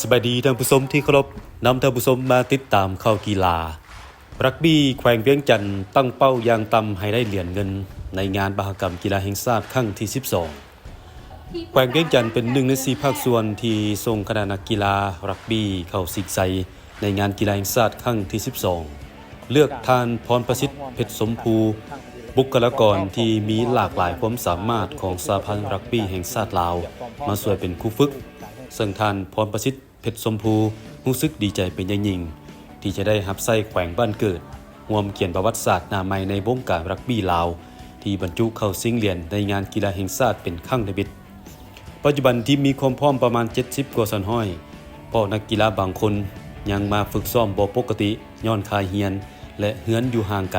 ສະບາຍດີທ່ານຜູ້ຊົມທີ່ເຄົາລົບ, ນຳທ່ານຜູ້ຊົມມາຕິດຕາມຂ່າວກິລາ. ຣັກບີ້ແຂວງວຽງຈັນຕັ້ງເປົ້າຢ່າງຕ່ຳໃຫ້ໄດ້ຫຼຽນເງິນໃນງານມະຫະກຳກິລາແຫ່ງຊາດຄັ້ງທີສິບສອງ. ແຂວງວຽງຈັນເປັນໜຶ່ງໃນສີ່ພາກສ່ວນທີ່ສົ່ງຄະນະນັກກິລາຣັກບີ້ເຂົ້າຊິງໄຊ ໃນງານກິລາແຫ່ງຊາດຄັ້ງທີສິບສອງ ເລືອກທ່ານ ພອນປະສິດ ເພັດຊົມພູ, ບຸກຄະລາກອນທີ່ມີຫຼາກຫຼາຍຄວາມສາມາດຂອງສະຫະພັນຣັກບີ້ແຫ່ງຊາດລາວ ມາຊ່ວຍເປັນຄູຝຶກ, ເຊິ່ງທ່ານ ພອນປະສິດ ເພັດຊົມພູ ຮູ້ສຶກດີໃຈເປັນຢ່າງຍິ່ງ ທີ່ຈະໄດ້ຮັບໃຊ້ແຂວງບ້ານເກີດ, ຮ່ວມຂຽນປະຫວັດສາດໜ້າໃໝ່ໃນວົງການຣັກບີ້ລາວ ທີ່ບັນຈຸເຂົ້າຊິງຫຼຽນໃນງານກິລາແຫ່ງຊາດເປັນຄັ້ງທຳອິດ. ປັດຈຸບັນທີມມີຄວາມພ້ອມປະມານເຈັດສິບກວ່າສ່ວນຮ້ອຍ, ເພາະນັກກິລາບາງຄົນຍັງມາຝຶກຊ້ອມບໍ່ປົກກະຕິຍ້ອນຄາຮຽນ ແລະ ເຮືອນຢູ່ຫ່າງໄກ.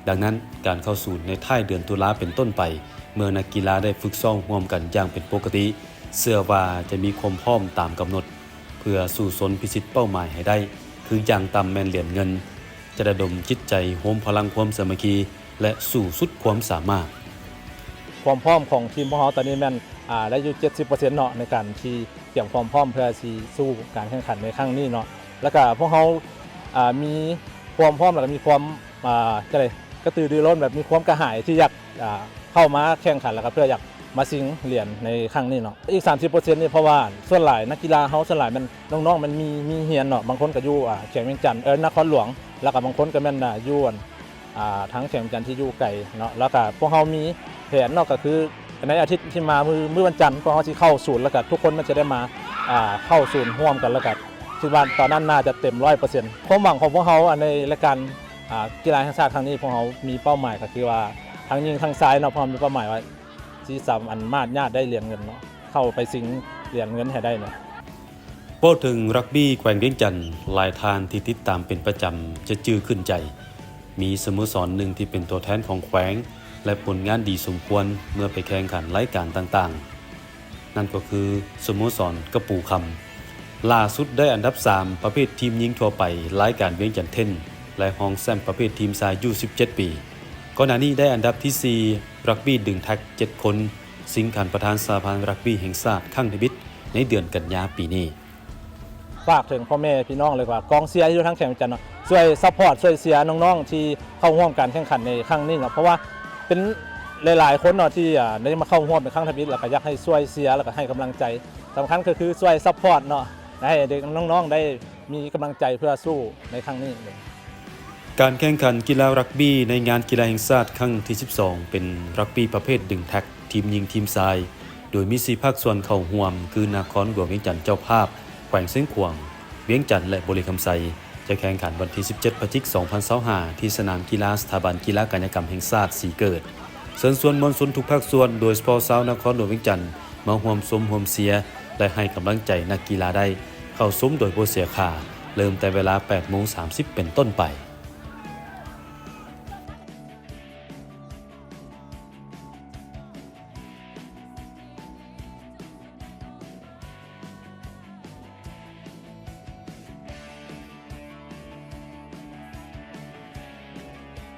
ດັ່ງນັ້ນ, ການເຂົ້າສູນໃນທ້າຍເດືອນຕຸລາເປັນຕົ້ນໄປ, ເມື່ອນັກກິລາໄດ້ຝຶກຊ້ອມຮ່ວມກັນຢ່າງເປັນປົກກະຕິ, ເຊື່ອວ່າຈະມີຄວາມພ້ອມຕາມກຳນົດ ເພື່ອສູ້ຊົນພິຊິດເປົ້າໝາຍໃຫ້ໄດ້ ຄືຢ່າງຕ່ຳແມ່ນຫຼຽນເງິນ, ຈະລະດົມຈິດໃຈໂຮມພະລັງຄວາມສາມັກຄີ ແລະ ສູ້ສຸດຄວາມສາມາດ. ຄວາມພ້ອມຂອງທີມພວກເຮົາຕອນນີ້ແມ່ນ ອ່າ ໄດ້ຢູ່ເຈັດສິບເປີເຊັນເນາະ ໃນການທີ່ຕຽມຄວາມພ້ອມເພື່ອຊິສູ້ການແຂ່ງຂັນໃນຄັ້ງນີ້ເນາະ. ແລ້ວກະພວກເຮົາ ອ່າ ມີຄວາມພ້ອມ ແລ້ວກະມີຄວາມ ອ່າ ຈັ່ງໃດ ກະຕືລືລົ້ນ ແບບມີຄວາມກະຫາຍທີ່ຢາກ ອ່າ ເຂົ້າມາແຂ່ງຂັນ ແລ້ວກະເພື່ອຢາກມາຊິງຫຼຽນໃນຄັ້ງນີ້ເນາະ. ອີກສາມສິບເປີເຊັນນີ້ ເພາະວ່າສ່ວນຫຼາຍນັກກິລາເຮົາສ່ວນຫຼາຍແມ່ນ ນ້ອງໆ ມັນມີ ມີຮຽນເນາະ, ບາງຄົນກໍຢູ່ ອ່າ ແຂວງວຽງຈັນ ເອີ ນະຄອນຫຼວງ, ແລ້ວກໍບາງຄົນກໍແມ່ນ ອ່າ ຢູ່ ອ່າ ທາງແຂວງວຽງຈັນທີ່ຢູ່ໄກເນາະ. ແລ້ວກໍພວກເຮົາມີແຜນເນາະ ກໍຄືໃນອາທິດທີ່ມາ ມື້ ມື້ວັນຈັນ ພວກເຮົາຊິເຂົ້າສູນ ແລ້ວກໍທຸກຄົນມັນຈະໄດ້ມາ ອ່າ ເຂົ້າສູນຮ່ວມກັນ, ແລ້ວກໍຄິດວ່າຕອນນັ້ນໜ້າຈະເຕັມຮ້ອຍເປີເຊັນ. ຄວາມຫວັງຂອງພວກເຮົາ ອັນ ໃນລາຍການ ອ່າ ກິລາແຫ່ງຊາດຄັ້ງນີ້ ພວກເຮົາມີເປົ້າໝາຍ ກໍຄືວ່າທັງຍິງທັງຊາຍເນາະ, ພວກເຮົາມີເປົ້າໝາຍວ່າ ຊິສາມາດຍາດໄດ້ຫຼຽນເງິນເນາະ, ເຂົ້າໄປຊິງຫຼຽນເງິນໃຫ້ໄດ້ເນາະ. ເວົ້າເຖິງຣັກບີ້ແຂວງວຽງຈັນ, ຫຼາຍທ່ານທີ່ຕິດຕາມເປັນປະຈຳຈະຈື່ຂຶ້ນໃຈ. ມີສະໂມສອນໜຶ່ງທີ່ເປັນຕົວແທນຂອງແຂວງ ແລະ ຜົນງານດີສົມຄວນເມື່ອໄປແຂ່ງຂັນລາຍການຕ່າງໆ, ນັ້ນກໍຄືສະໂມສອນກະປູຄຳ. ຫຼ້າສຸດໄດ້ອັນດັບສາມປະເພດທີມຍິງທົ່ວໄປລາຍການວຽງຈັນເທັນ ແລະ ຮອງແຊ້ມປະເພດທີມຊາຍຢູສິບເຈັດປີ. ກ່ອນໜ້ານີ້ໄດ້ອັນດັບທີສີ່ຣັກບີ້ດຶງແທັກເຈັດຄົນ ຊິງຂັນປະທານສະຫະພັນຣັກບີ້ແຫ່ງຊາດຄັ້ງທຳອິດໃນເດືອນກັນຍາປີນີ້. ຝາກເຖິງພໍ່ແມ່ພີ່ນ້ອງ ຫຼືວ່າກອງເຊຍທີ່ຢູ່ທາງແຂວງວຽງຈັນເນາະ, ຊ່ວຍຊັບພອດ ຊ່ວຍເຊຍນ້ອງໆທີ່ເຂົ້າຮ່ວມການແຂ່ງຂັນໃນຄັ້ງນີ້ເນາະ, ເພາະວ່າເປັນຫຼາຍໆຄົນເນາະທີ່ ອ່າ ໄດ້ມາເຂົ້າຮ່ວມເປັນຄັ້ງທຳອິດ ແລ້ວກໍຢາກໃຫ້ຊ່ວຍເຊຍ ແລ້ວກໍໃຫ້ກຳລັງໃຈ. ສຳຄັນກໍຄືຊ່ວຍຊັບພອດເນາະ, ໃຫ້ເດັກນ້ອງໆໄດ້ ມີກຳລັງໃຈເພື່ອສູ້ໃນຄັ້ງນີ້. ການແຂ່ງຂັນກິລາຣັກບີ້ໃນງານກິລາແຫ່ງຊາດຄັ້ງທີສິບສອງ ເປັນຣັກບີ້ປະເພດດຶງແທັກທີມຍິງທີມຊາຍ, ໂດຍມີສີ່ພາກສ່ວນເຂົ້າຮ່ວມ ຄືນະຄອນຫຼວງວຽງຈັນເຈົ້າພາບ, ແຂວງຊຽງຂວາງ, ວຽງຈັນ ແລະ ບໍລິຄຳໄຊ. ຈະແຂ່ງຂັນວັນທີສິບເຈັດ ພະຈິກ ສອງພັນຊາວຫ້າ ທີ່ສະໜາມກິລາສະຖາບັນກິລາກາຍະກຳແຫ່ງຊາດສີເກີດ. ເຊີນຊວນມວນຊົນທຸກພາກສ່ວນ, ໂດຍສະເພາະຊາວນະຄອນຫຼວງວຽງຈັນ, ມາຮ່ວມຊົມຮ່ວມເຊຍ ແລະ ໃຫ້ກຳລັງໃຈນັກກິລາໄດ້. ເຂົ້າຊົມໂດຍບໍ່ເສຍຄ່າ, ເລີ່ມແຕ່ເວລາແປດໂມງສາມສິບເປັນຕົ້ນໄປ.